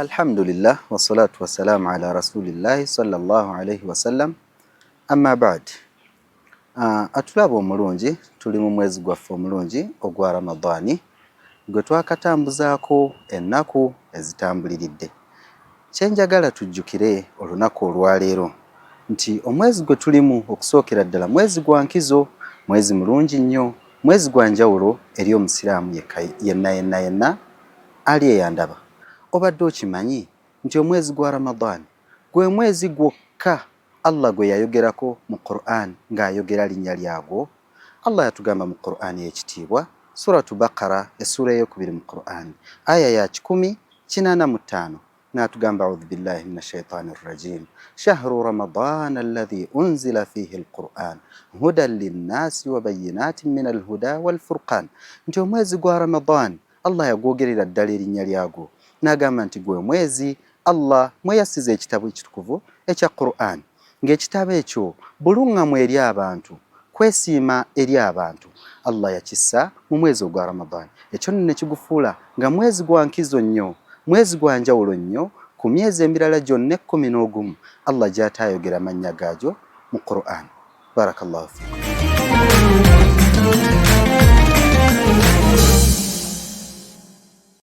Alhamdulillah wassalatu wassalamu ala rasulillahi sallallahu alaihi wasallam, amma ba'd. Atulaba omulungi, tuli mu mwezi gwaffe omulungi ogwa Ramadhani gwe twakatambuzaako ennaku ezitambuliridde. Kye njagala tujjukire olunaku olwaleero nti omwezi gwe tulimu okusookera ddala mwezi gwa nkizo, mwezi mulungi nnyo, mwezi gwa njawulo eri Omusiraamu yekka yenna yenna yenna ali eyandaba. Obadde okimanyi nti omwezi gwa Ramadhan gwe mwezi gwokka Allah gwe yayogerako mu Qur'an ng'ayogera linnya lyagwo? Allah yatugamba mu Qur'an ey'ekitiibwa, Suratu Baqara, essuula ey'okubiri mu Qur'an, aya ya 185, n'atugamba audhu billahi mina shaitani rrajim, shahru ramadana alladhi unzila fihi alquran hudan linnasi wa bayinatin min alhuda walfurqan, nti omwezi gwa Ramadan Allah yagwogerera ddala erinnya lyagwo n'agamba nti gwe mwezi Allah mwe yassiza ekitabo ekitukuvu ekya Qur'an, ng'ekitabo ekyo buluŋŋamu eri abantu, kwesiima eri abantu. Allah yakissa mu mwezi ogwa Ramadhan, ekyo nno ne kigufuula nga mwezi gwa nkizo nnyo, mwezi gwa njawulo nnyo ku myezi emirala gyonna 11 Allah gy'ataayogera mannya gaagyo mu Qur'an. Barakallahu fikum.